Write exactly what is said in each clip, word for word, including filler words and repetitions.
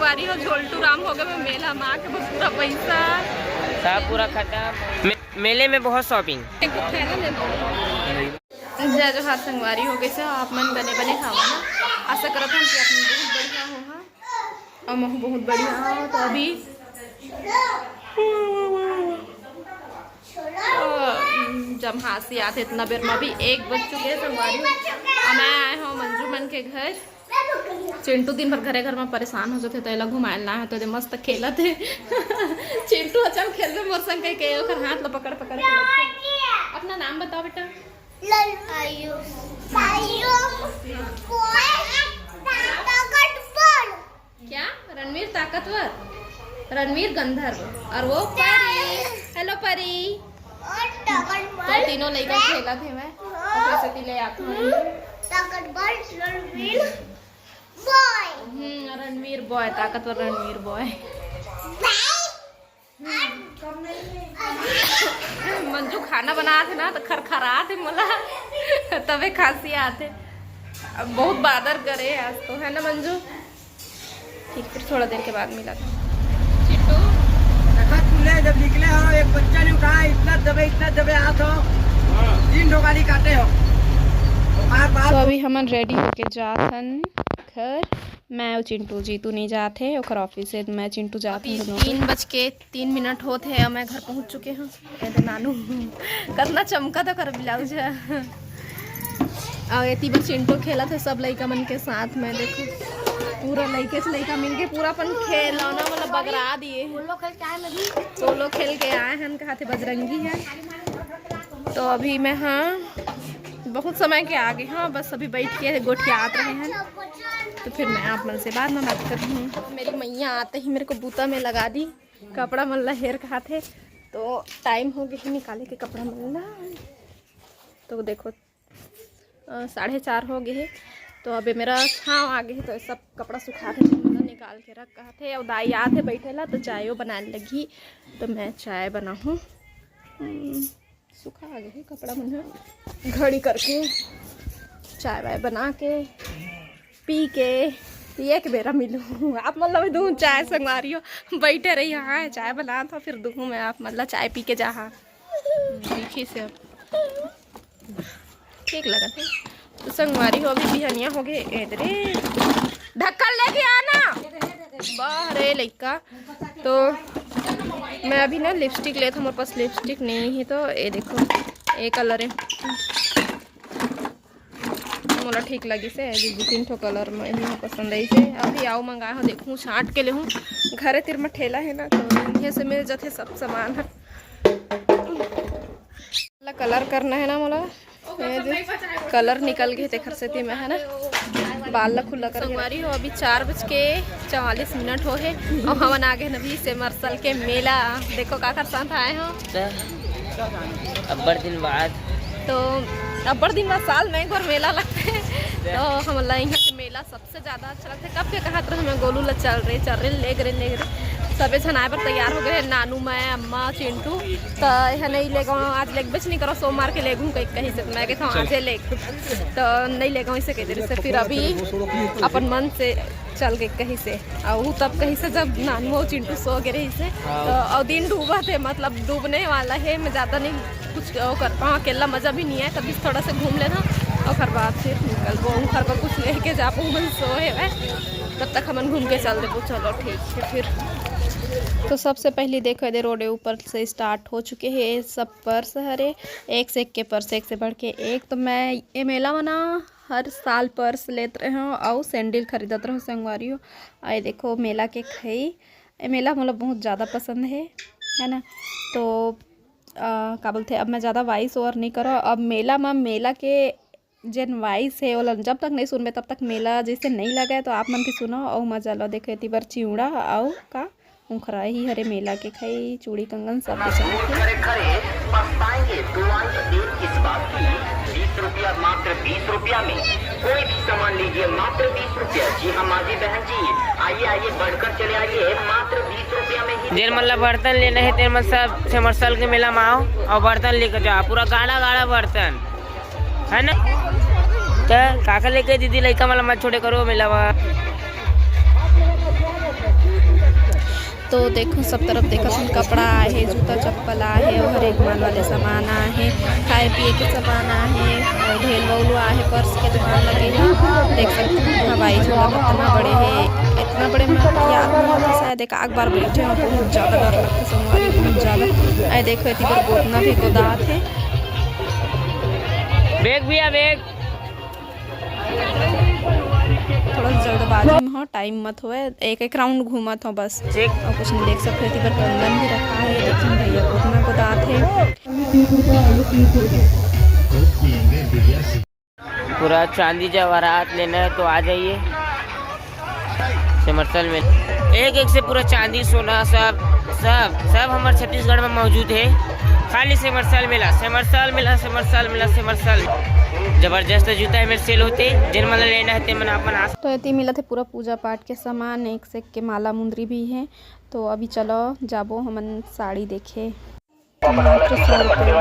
बारी हो झोलटू राम हो गए, मैं मेला में आके बस पूरा पैसा सब पूरा खत्म। मे-, मेले में बहुत शॉपिंग। एक थैला ले लो। जय जोहार संगवारी हो गए से, आप मन बने बने हवा ना। आशा करत हन कि आप मन बहुत बढ़िया हो हा। अउ महू बहुत बढ़िया हो। तो अभी जब हाँसी आते इतना बेर में अभी एक बज चुके हैं संगवारी। अब मैं आए हूँ मंजू मन के घर। चिंटू दिन भर घरे घर में परेशान हो जाते, तो एला घुमाए ला है, तो दे मस्त खेलत है। चिंटू अच्छा खेल में मोर संग के, के ओकर हाथ ला पकड़ पकड़ के रखे। अपना नाम बताओ बेटा। क्या? रणवीर ताकतवर, रणवीर गंधर्व, और वो परी। हेलो परी। तो तीनों लइका खेलत हे, मैं ओकरे सेती ले आत हूँ। हम्म, रणवीर बॉय, ताकतवर रणवीर बॉय। मंजू खाना बनात हे ना, तो खरखरात हे मोला, तबे खांसी आत हे। अब बहुत बादर करे आज तो, है ना मंजू? ठीक, फिर थोड़ा देर के बाद मिला था। चिट्टू, देखा तूने, जब निकले हो, एक बच्चा नहीं उठा, इतना दबे, इतना दबे हाथ हो, तीन ठो गाली काटे हो। तो अभी हमन रेडी होके जात हन घर। मैं अउ चिंटू, जीतू नहीं जात हे, ओकर ऑफिस हे, मैं चिंटू जात हन दोनों। तीन बज के तीन मिनट होत हे, मैं घर पहुंच चुके हूँ। ए दे नानू, कतना चमका तो कर ब्लाउज है। अउ एती बर चिंटू खेलत हे सब लइका मन के साथ में। देखो, पूरा लइके से लइका मिलके पूरा अपन खिलौना मतलब बगरा दिए हैं। पोलो खेल के आए हैं, कहा थे बजरंगी है। तो अभी मैं, हाँ, बहुत समय के आगे, हाँ, बस अभी बैठ के गोठियात रहे हैं, तो फिर मैं आप मन से बाद में बात कर रही हूँ। मेरी मैया आते ही मेरे को बूता में लगा दी, कपड़ा मन ला हेर कहा थे, तो टाइम हो गया है निकाले के कपड़ा मन ला। तो देखो, अ, साढ़े चार हो गए है, तो अबे मेरा छाँव आ गए है, तो सब कपड़ा सुखा के निकाल के रख कहा थे। और दाई आते बैठे ला, तो चायो बनाने लगी, तो मैं चाय बनाहूँ। हम्म, सुखा आ गए है कपड़ा मन ह। घड़ी करके चाय वाय बना के पी के एक बेरा मिलूँ। आप मन ला भी दूँ चाय संगवारी हो, बैठे रही। हाँ, चाय बना था, फिर दूँ मैं आप मन ला चाय पी के जा। हाँ, देखिए से अब ठीक लगत हे। तो संगवारी हो, अभी बिहनिया हो गए। ए दे रे, ढक्कन लेके आना। बाहर ए लइका। तो मैं अभी ना लिपस्टिक लेत हूँ, मोर पास लिपस्टिक नहीं है, तो ये देखो, ये कलर है, मोला ठीक लगिस हे। अभी दू तीन ठो कलर में ही पसंद आई से। अभी आओ मंगाए हो, देखूँ छांट के लेहूँ। घरे तिर में ठेला है ना, तो इहे से मिल जाथे सब सामान ह। ला कलर करना है ना मोला, ये दे कलर निकल गए तेखर सेती मैं है ना बाल ला खुला कर संगवारी हो। अभी चार बज के चवालीस मिनट हो हे और हमन आ गए अभी सेमरसल के मेला। देखो काकर साथ आए हो। त अब्बड़ दिन बाद। तो अब्बड़ दिन बाद साल में एक बार मेला लगथे। तो हमला यहाँ के मेला सबसे ज्यादा अच्छा लगथे। कब के कहत रहे मैं गोलू ला चल रे, चल रे, लेग रे, लेग रे। सबे झन आए बर तैयार हो गए, नानू, मैं, अम्मा, चिंटू। त एहा नहीं लेगो, आज लेगबेच नहीं करो, सोमवार के लेगू कही, कही से मैं कहूँ आज लेग। तो नहीं लेगो इसे कह दे रहे से। फिर अभी अपन मन से चल गए कही से। और वो तब कही से जब नानू और चिंटू सो गए रही से, तो और दिन डूबा थे, मतलब डूबने वाला है। मैं ज्यादा नहीं कुछ वो कर पाऊँ, अकेला मजा भी नहीं आए, तभी थोड़ा सा घूम लेना और घर बाद फिर निकल वो घर पर कुछ लेके जा पाऊँ। मन सो है वह, तब तक हमन घूम के चल देबो। चलो ठीक है फिर। तो सबसे पहले देखो, ये रोडे ऊपर से स्टार्ट हो चुके हैं सब पर्स हरे, एक से एक के पर्स, एक से बढ़ के एक। तो मैं ये मेला में ना हर साल पर्स लेत रहे हूँ और सैंडल खरीदत रहे हूँ संगवारी हो। और ये देखो मेला के खई, ये मेला मोला बहुत ज़्यादा पसंद है, है ना। तो अ, का बोलथे, अब मैं ज़्यादा वॉइस ओवर नहीं करो। अब मेला में मेला के जेन वॉइस है ओला जब तक नहीं सुनबे तब तक मेला जैसे नहीं लगे। तो आप मन के सुनो और मजा लो। देखो एती बर चिउड़ा और का उखरा ही हरे मेला के खई, चूड़ी कंगन सब कुछ है। खरे खरे पछताएंगे, दुआएं एक इस बात की। बीस रुपया, मात्र बीस रुपया में कोई भी सामान लीजिए, मात्र बीस रुपया। जी हाँ माँ जी बहन जी, आइए आइए बढ़कर चले आइए, मात्र बीस रुपया में ही। जेन मन ला बर्तन लेना है तेन मन सब सेमरसल के मेला में आओ और बर्तन लेके जाओ, पूरा गाड़ा गाड़ा बर्तन है ना। तो काका लेके दीदी लइका मन ला मत छोड़े करो मेला में। तो देखो, सब तरफ देखत हन, कपड़ा आहे, जूता चप्पल आहे, अउ हर एक माल वाले सामान आहे, खाए पिए के सामान आहे, अउ ढेलवा उलवा आहे, पर्स के दुकान लगे हे। देख सकते हो, हवाई झूला कितना बड़े हे, इतना बड़े में यार, शायद एक आध बार बैठे हो, बहुत ज्यादा डर लगता है संगवारी, बहुत ज्यादा। आए देखो, एती बर गोदना भी गोदात हे। बेग भैया, बेग। थोड़ा जल्दबाजी में हो, टाइम मत होए, एक एक राउंड घूमत हो बस। ठीक। अउ कुछ नहीं देख सकते, एती बर कंगन भी रखा है, लेकिन भैया कितना गोदात है। पूरा चांदी जवाहरात लेना है तो आ जाइए सेमरसल में। एक एक से पूरा चांदी सोना सब, सब, सब हमारे छत्तीसगढ़ में मौजूद है। खाली सेमरसल मेला, सेमरसल मेला, सेमरसल मेला, सेमरसल। जबरदस्त जूता है मेरे सेल होते, जिन मन लेना है ते मन अपन आ तो एती मिलत हे पूरा पूजा पाठ के सामान, एक से एक के माला मुंदरी भी है। तो अभी चलो जाबो हमन साड़ी देखे। मात्र सौ रुपये।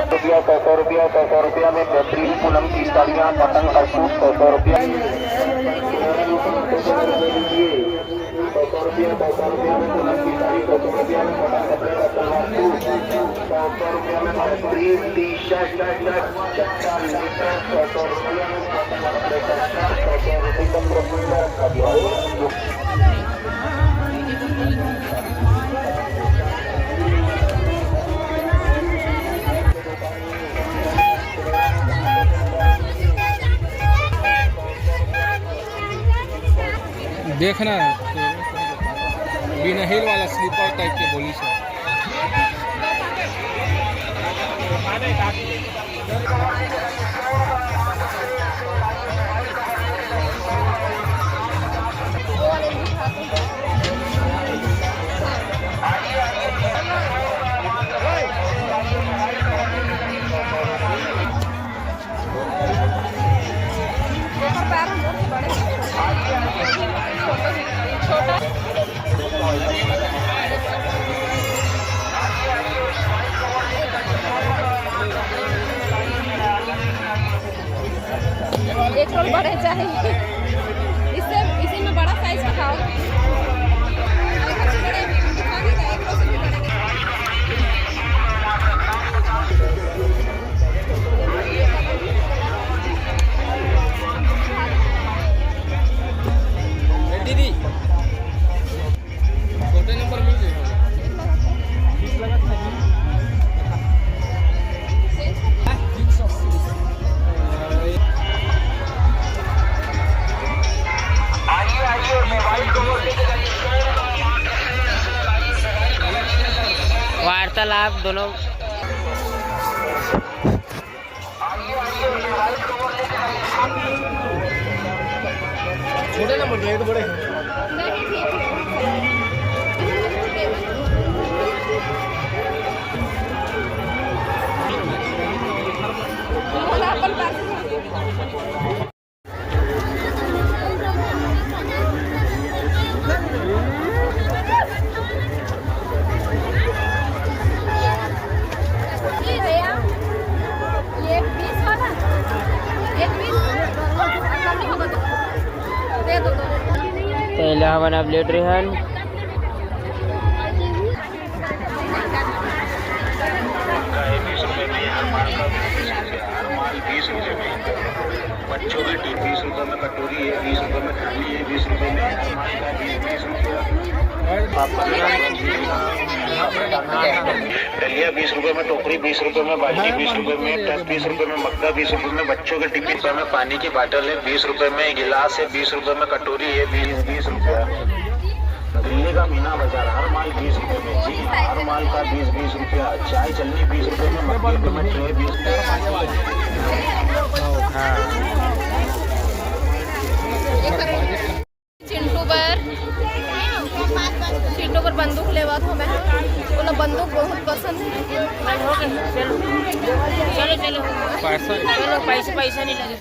रुपया, सौ सौ रुपया, सौ सौ रुपया में बेहतरीन पूनम की साड़ियाँ, कॉटन का सूट, सौ सौ रुपया। सौ सौ रुपया, सौ सौ रुपया में पूनम की साड़ी, सौ सौ रुपया में कॉटन कपड़े का सलवार सूट, सौ सौ रुपया में बेहतरीन टी शर्ट, चड्ढा, निकर, सौ सौ रुपया में कॉटन कपड़े का शर्ट, सौ सौ रुपये का प्रोफेशनल का दिया। देखना, बिना हील वाला स्लीपर टाइप के बोली से। एक रोल बड़े चाहिए, इससे, इसी में बड़ा साइज दिखाओ। दीदी, छोटे नंबर मिल जाएगा। वार्तालाप दोनों। छोटे नंबर दो, ये तो बड़े हैं। तो एला हमन अब लेट रेहन। बच्चों के टीवी बीस रुपए में, कटोरी है बीस रुपए में, थाली है बीस रुपए में। दलिया बीस रुपए में, टोकरी बीस रुपए में, बाल्टी बीस रुपए में, टब बीस रुपए में, मग्गा बीस रुपए में, बच्चों के टिफिन में, पानी की बाटल है बीस रुपए में, गिलास है बीस रुपए में, कटोरी है बीस, बीस रुपया। दिल्ली का मीना बाजार, हर माल बीस रुपए में। जी हाँ, हर माल का बीस, बीस रुपया। चाय चलनी बीस रुपए में, मक्की में ट्रे बीस। चिंटू बर, चिंटू बर बंदूक लेवत हो मैं। ओला बंदूक बहुत पसंद है। चलो, चलो, चलो। पैसा चलो, पैसे, पैसा नहीं लगे।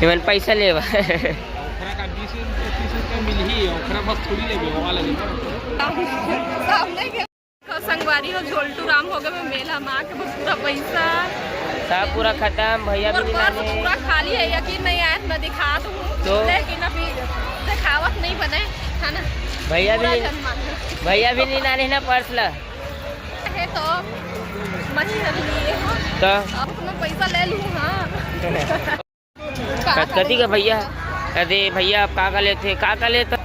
एमन पैसा लेवा। ओखरा का बीस रुपये, तीस रुपये मिलही, ओखरा बस थोड़ी लेबे, वो वाला लेबे। सामने के संगवारी हो, झोलटू राम हो गए मैं मेला में आके बस पूरा पैसा सब पूरा खत्म। भैया भी और नहीं पर्स लाने। पूरा खाली है, यकीन नहीं आया तो मैं दिखा दूँ, तो लेकिन अभी दिखावत नहीं बने, है ना? भैया भी पूरा नहीं, जन मांगे। भैया भी नहीं लाने ना पर्स ला। है तो मछली अभी लिए हो। तो? अब अपना पैसा ले लूँ, हाँ। का, कति का भैया? अरे भैया, आप का का लेते, का का लेते?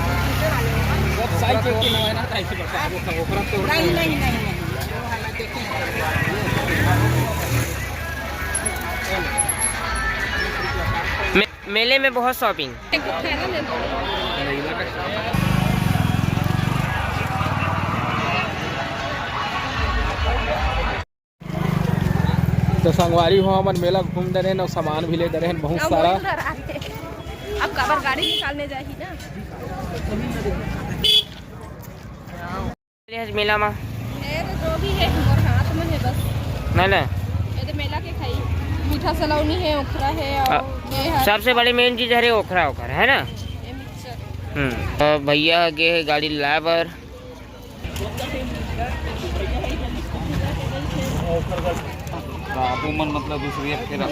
सब साइज एक ही है ना, ऐसे बता दो, सब ओकरा तो नहीं, नहीं, नहीं, नहीं। मे-, मेले में बहुत शॉपिंग। तो संगवारी हो, हमन मेला घूम डरे हैं और सामान भी ले डरे हैं बहुत सारा। अब काबर गाड़ी निकालने जाही ना। आज मेला में ए रे, जो भी है मोर हाथ में है बस। ना, ना। ये तो मेला के खाई, मीठा सलौनी है, ओखरा है और अ, ये है। सबसे बड़ी मेन चीज हरे ओखरा, ओखरा है ना। ये मिक्सचर। हम्म। तो भैया गे हे गाड़ी लाए बर। बाबू मन मतलब दूसरी एक फेरा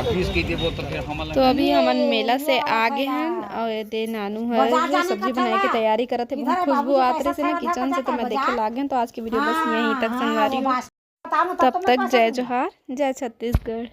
अब बीस के देबो तो फिर हमन तो अभी हमन मेला से आ गे हन और ये दे नानू हर सब्जी बनाए के तैयारी करत हे। बहुत खुशबू आत रहे से ना किचन से, तो मैं देखे लाग गेन। तो आज की वीडियो बस यहीं तक संगवारी हो। तब तक जय जोहार, जय छत्तीसगढ़।